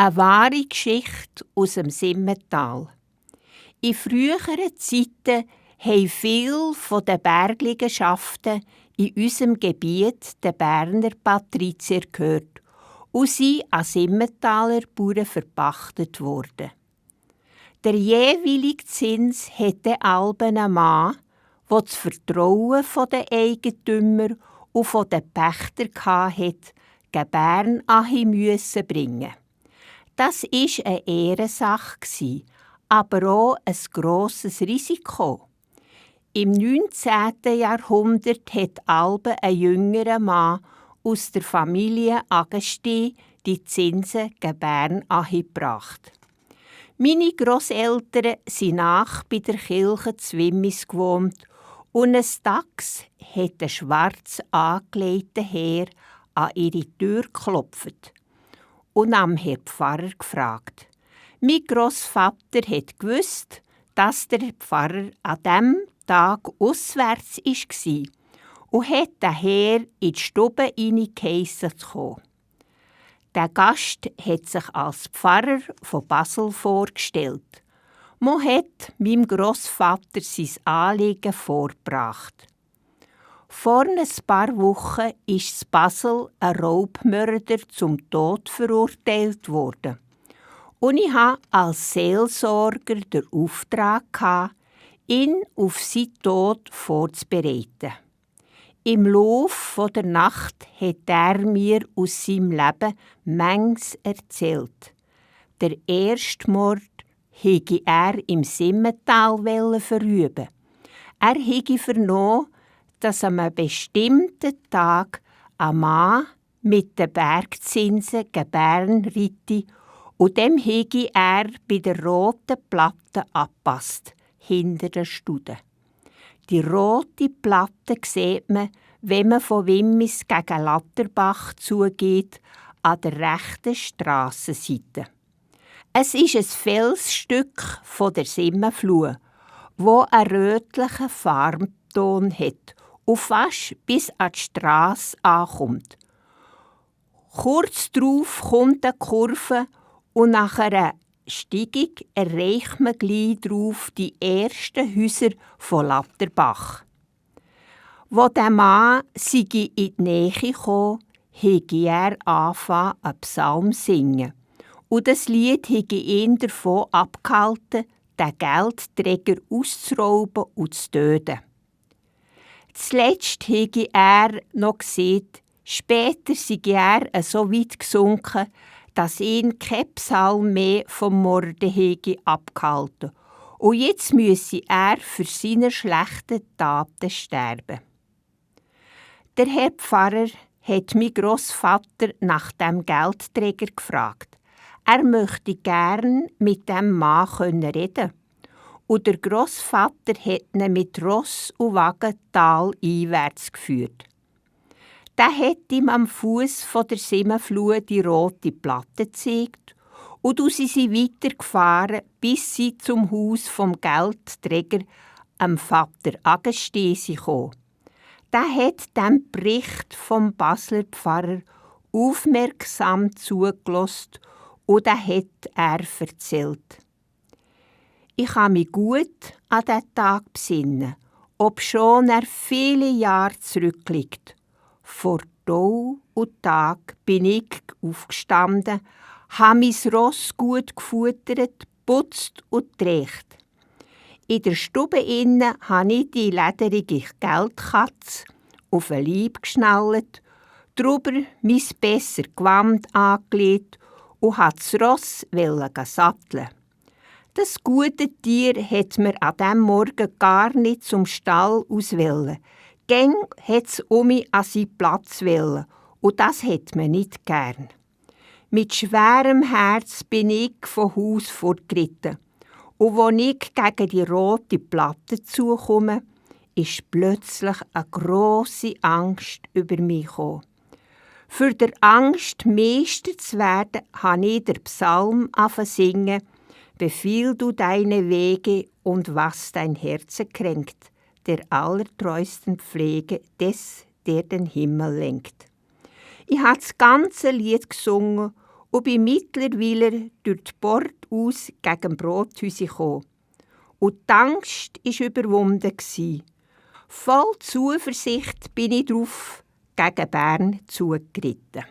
Eine wahre Geschichte aus dem Simmental. In früheren Zeiten haben viele von den Bergliegenschaften in unserem Gebiet den Berner Patrizier gehört und sind an Simmentaler Bauern verpachtet worden. Der jeweilige Zins hatte einen Mann, der das Vertrauen der Eigentümer und der Pächter hatte, gegen Bern anhi bringen. Das war eine Ehrensache, aber auch ein grosses Risiko. Im 19. Jahrhundert hat ein jüngerer Mann aus der Familie Agesti die Zinsen gegen Bern angebracht. Meine Grosseltern sind nach bei der Kirche zu Wimmis gewohnt und eines Tages hat ein schwarz angelegter Herr an ihre Tür geklopft und am Herrn Pfarrer gefragt. Mein Grossvater hat gewusst, dass der Pfarrer an diesem Tag auswärts war und hat den Herr in die Stube hineingeheissen zu kommen. Der Gast hat sich als Pfarrer von Basel vorgestellt. Man hat meinem Grossvater sein Anliegen vorgebracht. Vor ein paar Wochen ist in Basel ein Raubmörder zum Tod verurteilt worden. Und ich hatte als Seelsorger den Auftrag, ihn auf seinen Tod vorzubereiten. Im Laufe der Nacht hat er mir aus seinem Leben manches erzählt. Der erste Mord hege er im Simmental verüben. Er hege vernommen, dass an einem bestimmten Tag ein Mann mit den Bergzinsen gegen Bern reite und dem hege er bei der roten Platte abpasst, hinter der Stude. Die rote Platte sieht man, wenn man von Wimmis gegen Latterbach zugeht, an der rechten Strassenseite. Es ist ein Felsstück von der Simmenfluh, wo einen rötlichen Farbton hat und fast bis an die Strasse ankommt. Kurz darauf kommt eine Kurve und nach einer Steigung erreicht man gleich darauf die ersten Häuser von Latterbach. Wo der Mann in die Nähe kam, hege er angefangen, einen Psalm zu singen. Und das Lied hege ihn davon abgehalten, den Geldträger auszurauben und zu töten. Zuletzt hege er noch gesehen, später sei er so weit gesunken, dass ihn kein Psalm mehr vom Morden hege abgehalten. Und jetzt müsse er für seine schlechten Taten sterben. Der Herr Pfarrer hat mein Grossvater nach dem Geldträger gefragt. Er möchte gern mit dem Mann reden. Und der Grossvater hat ihn mit Ross und Wagen taleinwärts geführt. Der hat ihm am Fuß der Simmenfluh die rote Platte gezeigt und sie sind weitergefahren, bis sie zum Haus vom Geldträger, am Vater Agestesi, kamen. Der hat dem Bericht vom Basler Pfarrer aufmerksam zugelassen und den hat er erzählt. Ich kann mich gut an diesen Tag besinnen, obschon er viele Jahre zurückliegt. Vor Tau und Tag bin ich aufgestanden, habe mein Ross gut gefuttert, putzt und gerecht. In der Stube innen habe ich die lederige Geldkatze auf den Leib geschnallt, drüber mein besser Gewand angelegt und wollte das Ross satteln. Das gute Tier hat mir an diesem Morgen gar nicht zum Stall auswählen. Gäng hat es mich an seinen Platz wollen, und das hat man nicht gern. Mit schwerem Herz bin ich vom Haus fortgeritten. Und als ich gegen die rote Platte zukomme, ist plötzlich eine grosse Angst über mich gekommen. Für der Angst, Meister zu werden, habe ich den Psalm singen: Befiehl du deine Wege und was dein Herze kränkt, der allertreusten Pflege des, der den Himmel lenkt. Ich habe das ganze Lied gesungen und bin mittlerweile durch die Port aus gegen Brothäuschen gekommen. Und die Angst war überwunden. Voll Zuversicht bin ich drauf gegen Bern zugeritten.